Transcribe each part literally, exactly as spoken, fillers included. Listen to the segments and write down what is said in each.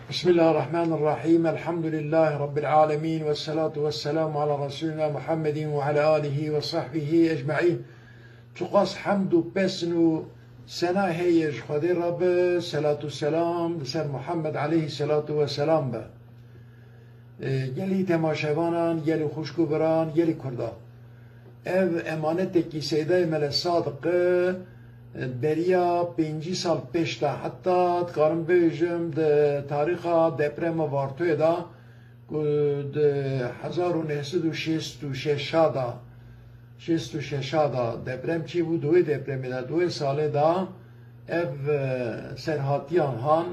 Bismillahirrahmanirrahîm. Elhamdulîllahî Rabbil âlemîn. Vesselatu vesselamu ala Resûlina Muhammedin ve ala âlihi ve sahbihi ecmaîn. Çiqas hemd û pesn û sena heye ji Xwedê re be, selat û selam li ser Muhammed aleyhisselatu vesselam be. E, gelî temaşevanan, gelî xwişk û biran, gelî Kurda. Ev emanetekî Seydayê Mele Sadiq e, beriya pêncî sal pêş de, heta dikarim bêjim, di tarîxa deprema Vartoyê de, ku di hezar û neh sed û şêst û şeş de, şêst û şeş de deprem çêbû, di wê depremê de, di wê salê de ev, e, serhatiyan han,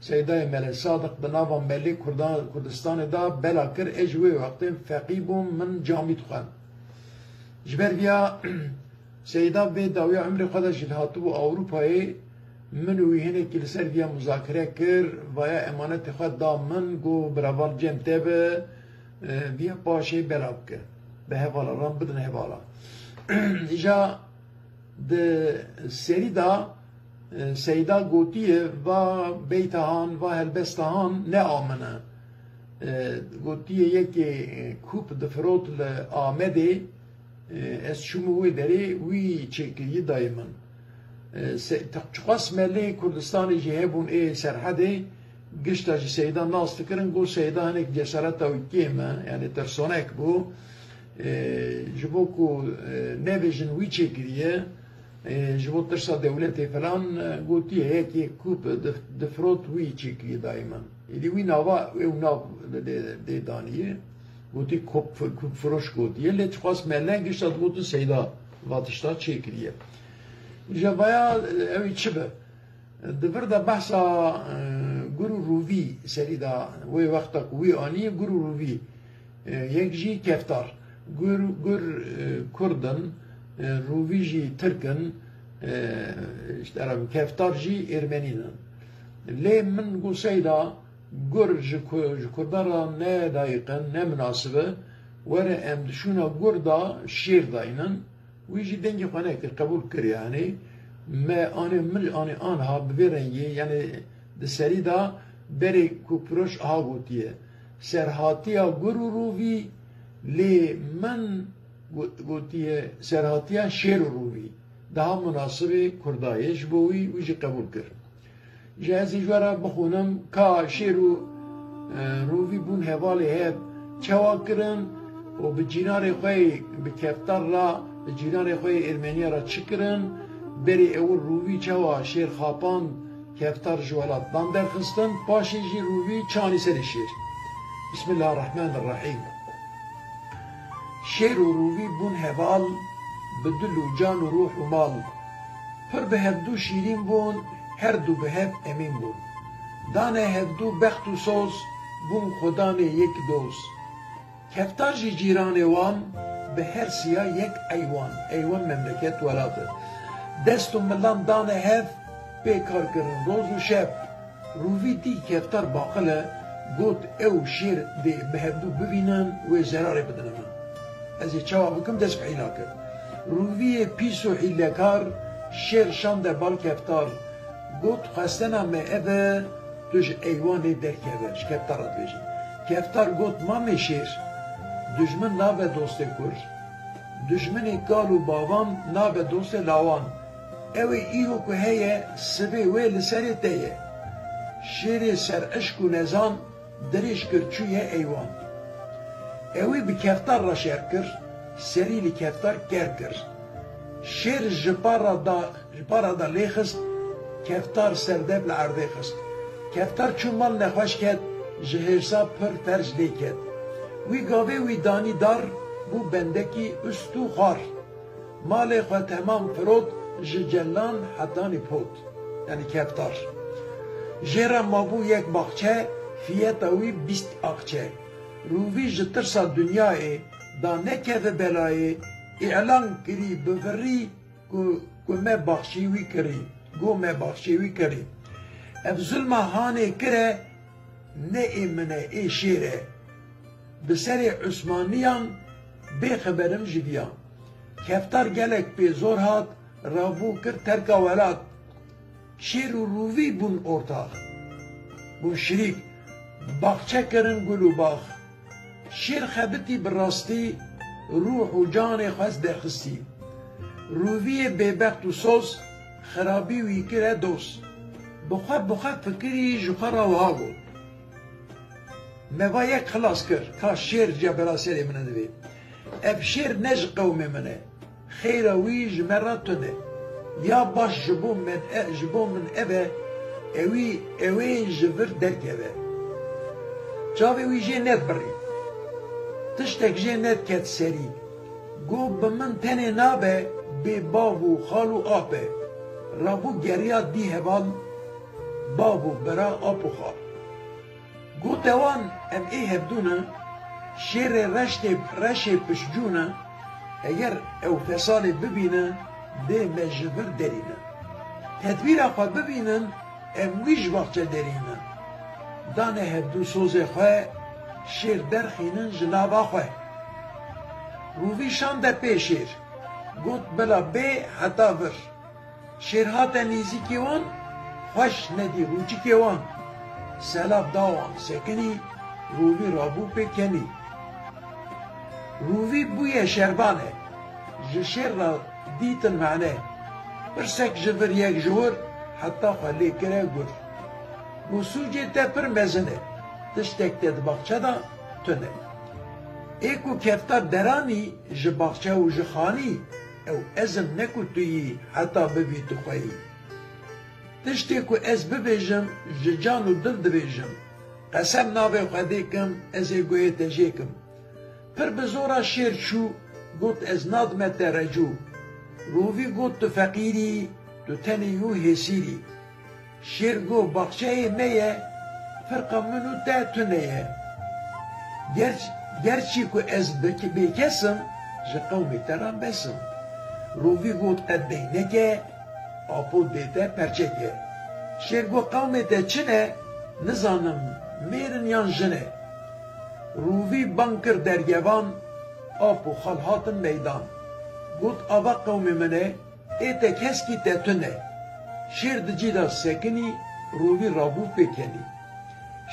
Seydayê Mele Sadiq di nava melê Kurda-, Kurdistanê de bela kir, ez ji wê wextê feqî bûm, min camî dixwend. Ji ber viya Seyda vê dawiya umrê xwe de jî hatibû Ewropayê, min û wî hinekî li ser viya muzakere kir, vaya emanetê xwe da min, got, "Biraval cem te be, e, viya paşê bela bike. Bi hevala ran bidin hevala." Îja di serî de, e, Seyda gotiye, "Va beyta han, va helbesta han ne a min e." E, gotiye, "Yekê, e, kûp difirot li Amedê, e, ez çûme wê derê, wî çêkiriyê dayê min." E, se-, te-, çiqas melê Kurdistanê jî hebûn ê Serhedê, gişta jî Seyda nas dikirin, got, Seyda hinek cesareta wî kêm e, yani tirsonek bû. E, ji bo ku, e, nebêjin wî çêkiriye, e, ji bo tirsa dewletê filan, e, gotiye, "Yekê kûp dif-, difirot wî çêkiriye dayê min." Êdî wî nava, ew nav dê, dê daniye. Gotî kop, kop firoş gotiye. Lê çiqas mele gişta digotin Seyda va tişta çêkiriye. Îja vaya, e, ew ê çi be? Di vir de behsa, e, gur û rûvî serî de wê wexta ku wî anî gur û rûvî, e, yek jî keftar. Gur, gur, e, kurd in, e, rûvî jî tirk in, e, işte, erem, keftar jî êrmenî in. Lê min got Seyda, gur ji ku-, ji kurdan re ne layiq in, ne minasib e, were em di şûna gur de şêr daynin. Wî jî dengê xwe nekir, qebûl kir, yani me anê min anê anha bi vê rengê, yani di serî de berê ku piroş aha gotiye, serhatiya gur û rûvî, lê min got-, gotiye serhatiya şêr û rûvî. Daha munasibê kurda ye, ji bo wî, wî jî qebûl kir. Ji ez ê ji we re bixwînim ka şêr û, e, rûvî bûn hevalê hev çawa kirin û bi cîranê xwe yê bi keftar re, bi cîranê xwe yê êrmeniya re çi kirin, berê ewil rûvî çawa şêr xapand, keftar ji welat dan derxistin, paşê jî rûvî çanî serê şêr. Bismillahirrahmanirrahîm. Şêr û rûvî bûn heval, bi dil û can û ruh û mal. Pir bi hevdû şîrîn bûn, her du bi hev emîn bûn. Dane hevdû bext û soz, bûn xudanê yek doz. Keftar jî cîranê wan, bi her siya yek eywan, eywan memleket welat e. Dest û milan dane hev, pê kar kirin roz û şev. Rûvî dî keftar baqil e, got, ew şêr dê bi hevdû bivînin, wê zerarê bidine min. Ez ê çawa bikim, dest bi hîla kir. Rûviyê pîs û hîlekar, şêr şande bal keftar. Got, xwestena me ev e, tu ji eywanê derkeve, ji keftar re dibêjin. Keftar got, mamê şêr, dijmin nabe dostê kur. Dijminê kal û bavan nabe dostê lawan. Ew ê îro ku heye, sibê wê li serê te ye. Şêrê serişk û nezan dirêj kir çûye eywan. Ewî bi keftar re şer kir, serî li keftar ker kir. Şêr ji para da, ji para da lê xist, keftar serdeb li erdê xist. Keftar çû mal nexweş ket, ji hêrsa pir ferc lê ket. Wî gavê wî danî dar, bû bendekî ust û xwar. Malê xwe temam firot, ji celan hetanî pot. Yanî keftar. Jê re mabû yek baxçe, fiyeta wî bîst axçe. Rûvî ji tirsa dinyayê, da nekeve belayê, îlan kirî bi virî ku, ku me baxçî wî kirî. Go me baxçê wî kirî. Ev zulma hanê kir e, ne ê min e, ê şêr e. Bi serê Usmaniyan bê xeberim ji viya. Keftar gelek pê zor hat, rabû kir terka welat. Şêr û rûvî bûn ortax. bûn şirîk, baxçe kirin gul û bax. Şêr xebitî bi rastî, rûh û canê xwe derxistî. Rûviyê bêbext û soz, xirabî wî kire doz. Bi xwe bi xwe fikirî ji xwe re wiha got, me va yek xilas kir, ka şêr cebeya serê min e divê. Ev şêr ne ji qewmê min e. Xêra wî ji me re tune. Ya baş ji bo min e, ji bo min ev e, ewî, ew ê ji vir derkeve. Çavê wî jê nedibirî. Tiştek jê nediket serî. Got, bi min tenê nabe bê bav û xal û ape. Rabû geriya dî heval, bav û bira, ap û xal. Gote wan, em ê hevdû ne, şêrê reştê, reşê piştcû ne, eger ew fesalê bibîne, dê me ji vir derîne. Tedbîra xwe bibînin, em wî ji baxçe derînin. Dane hevdû sozê xwe, şêr derxînin ji nava xwe. Rûvî şande pê şêr, got, bila bê heta vir. Şêr hate nêzîkî wan, xweş nedî rûçikê wan. Selav da wan sekinî, rûvî rabû pê kenî. Rûvî bûye şerbane, ji şêr re dîtin mane. Pirsek ji vir yek ji wir, heta xwe lê kire gur. Û sûcê te pir mezin e, tiştek te di baxçe de tune. Ê ku kefta deranî ji baxçe û ji xanî, ew ez im ne ku tu yî heta bibî tu xweyî. Tiştê ku ez bibêjim, ji can û dil dibêjim. Qesem navê Xwedê kim, ez ê guhê te jê kim. Pir bi zora şêr çû, got, ez nadime te recû. Rûvî got, tu feqîrî, tu tenê yû hêsîrî. Şêr got, baxçeyê me ye, firqa min û te tune ye. Gerç-, gerçî ku ez bik-, bêkes im, ji qewmê te re bes im. Rûvî got, qet beyneke, apo dê te perçeke. Şêr got, qewmê te çi ne, nizanim mêr in yan jin e. Rûvî bang kir dergevan, ap û xal hatin meydan. Got, ava qewmê min e, ê te keskî te tune. Şêr di cî de sekinî, rûvî rabû pê kenî.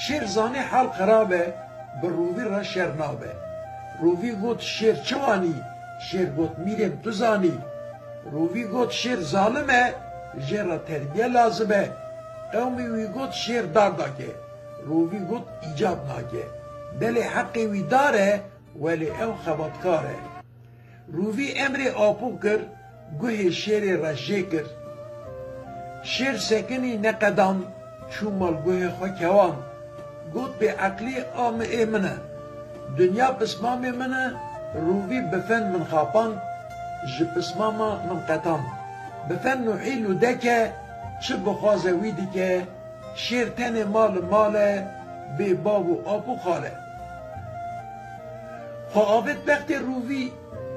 Şêr zanî hal xirab e, bi rûvî re şer nabe. Rûvî got, şêr çi wanî? Şêr got, mîrêm tu zanî. Rûvî got, şêr zalim e, jê re terbiye lazim e. Qewmê wî got, şêr dar dake. Rûvî got, îcab nake. Belê heqê wî dar e, welê ew xebatkar e. Rûvî emrê apo kir, guhê şêrê re jê kir. Şêr sekinî neqedan, çû mal guhê xwe kewan. Got, bêeqlî a mi ê min e. Dinya pismamê min e, rûvî bi fen min xapand, ji pismama min qetand. Bi fen û hîl û deke, çi bixwaze wî dike, şêr tenê mal li mal e, bê bav û ap û xal e. Xwe avêt bextê rûvî,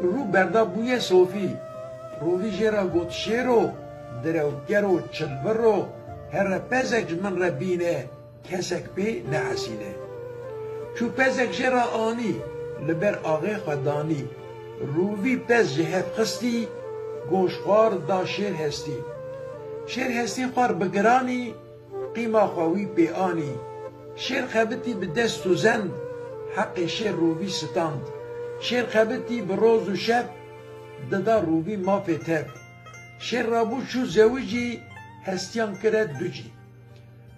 rû berda bûye sofî. Rûvî jê re got, şêro, direwkero, çilviro, here pezek ji min re bîne, kesek pê nehesîne. Çû pezek jê re anî, li ber axê xwe danî. Rûvî pez ji hev xistî, goş xwar da şêr hestî. Şêr hestî xwar bi giranî, qîma xwe wî pê anî. Şêr xebitî bi dest û zend, heqê şêr rûvî stand. Şêr xebitî bi roz û şev, dida rûvî mafê tev. Şêr rabû çû zewicî, hestiyan kire ducî.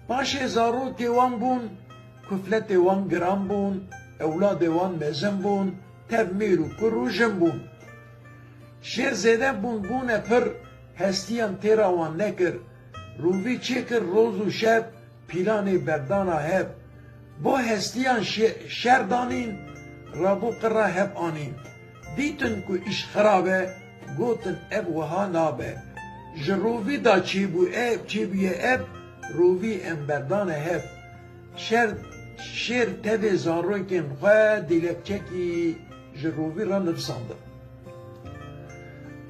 Paşê zarokê wan bûn, kufletê wan giran bûn, ewladê wan mezin bûn, tev mêr û kur û jin bûn. Şêr zêde bûn, bûne pir, hestiyan têra wan nekir. Rûvî çêkir roz û şev, pîlanê berdana hev. Bo hestiyan şe-, şer danîn, rabû qira hev anîn. Dîtin ku îş xirab e, gotin ev wiha nabe. Ji rûvî da çêbû ev, çêbûye ev, rûvî em berdane hev. Şer, şêr tevê zarokên xwe dîlekçekî ji rûvî re nivisandin.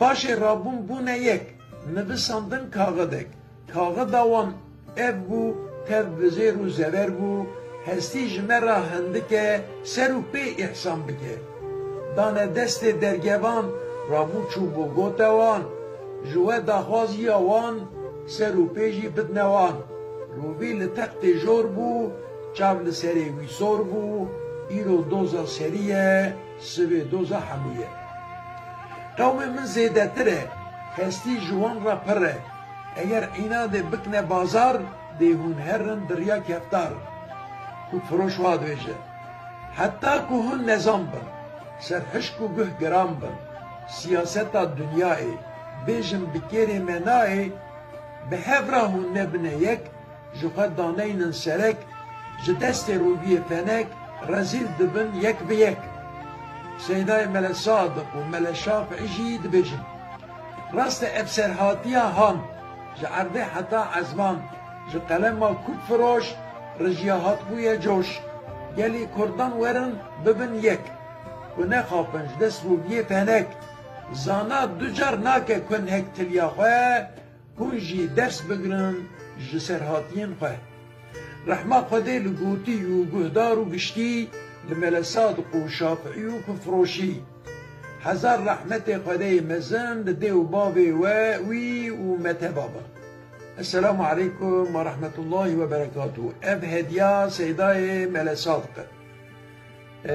Paşê rabûn bûne yek, nivisandin kaxidek. Kaxida wan ev bû, tev bi zêr û zever bû, hestî ji me re hindik e, ser û pê îhsan bike. Dane destê dergevan, rabû çû bo gote wan, ji we daxwaziya wan, ser û pê jî bidne wan. Rovî li textê jor bû, çav li serê wî sor bû, îro doza serî ye, sibê doza hemû ye. Qewmê min zêdetir e, hestî ji wan re pir e. Eger înadê bikne bazar, dê hûn herin di riya keftar. Kûkfiroş wa dibêje, heta ku hûn nezan bin, serhişk û guh giran bin, siyaseta dinyayê, bêjin bi kêrê me nayê, bi hev re hûn nebine yek, ji xwe daneynin serek, ji destê roviyê fenek, rezîl dibin yek bi yek. Seydayê Mele Sadiq û Mele Şafî jî dibêjin, rast e ev serhatiya han, ji erdê heta ezman, ji qelema Kûkfiroş, rijiya hatbûye coş. Gelî kurdan werin bibin yek, ku nexapin ji dest roviyê fenek. Zana du car nake kunhek tiliya xwe, hûn jî ders bigirin ji serhatiyên xwe. Rehma Xwedê li gotî û guhdar û giştî, li Mele Sadiq û Şafî û Kûkfiroşî. Hezar rehmetê Xwedê yê mezin li dê û bavê we, wî û me teva bin. Esselamu aleykum ve rahmetullahi ve berekatuhu. Ev hediya Seydayê Mele Sadiq e. E,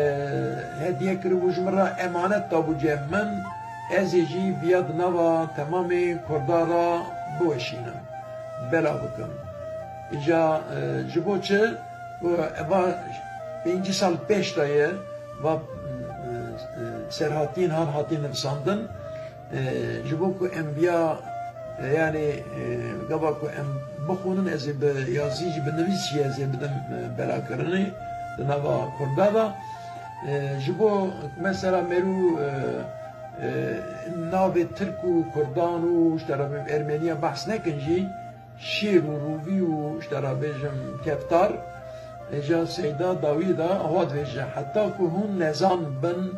hediye kiribû, ji min re emanet dabû cem min. Ez ê jî viya di nava temamê Kurda re biweşînim, bela bikim. Îja, e, ji bo çi? Ku eva pêncî sal pêş de ye, va, e, e, serhatiyên han hatin nivîsandin. E, ji bo ku em viya, e, yanî, e, gava ku em bixwînin, ez ê bi yazî jî, bi nivîs jî ez ê bidim, e, belakirinê di nava Kurda de. E, ji bo mesela merû, e, e, navê Tirk û Kurdan û ji terefê Ermeniya behs nekin jî, şêr û rûvî û ji te re bêjim keftar, êja Seyda dawî de awa dibêje, heta ku hûn nezan bin,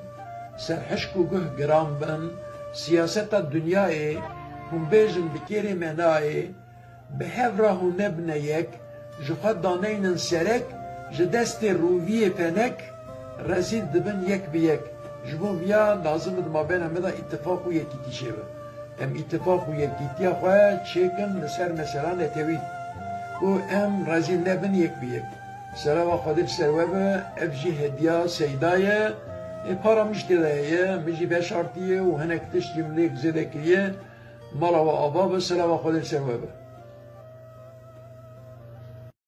serhişk û guh giran bin, siyaseta dinyayê, hûn bêjin bi kêrê me nayê, bi hev re hûn nebine yek, ji xwe daneynin serek, ji destê rûviyê fenek, rezîl dibin yek bi yek. Ji bo viya lazim e di mabêna me de îtifaq û yekîtî çêbe. Em îtifaq û yekîtiya xwe çêkin li ser mesela netewî û em rezîl nebin yek bi yek. Selava Xwedê li ser we be, ev jî hediya Seyda ye. Ê, para min jî tê de heye, min jî veşartiye û hinek tişt jî min lê zêde kiriye. Mala we ava be, selava Xwedê li ser we be.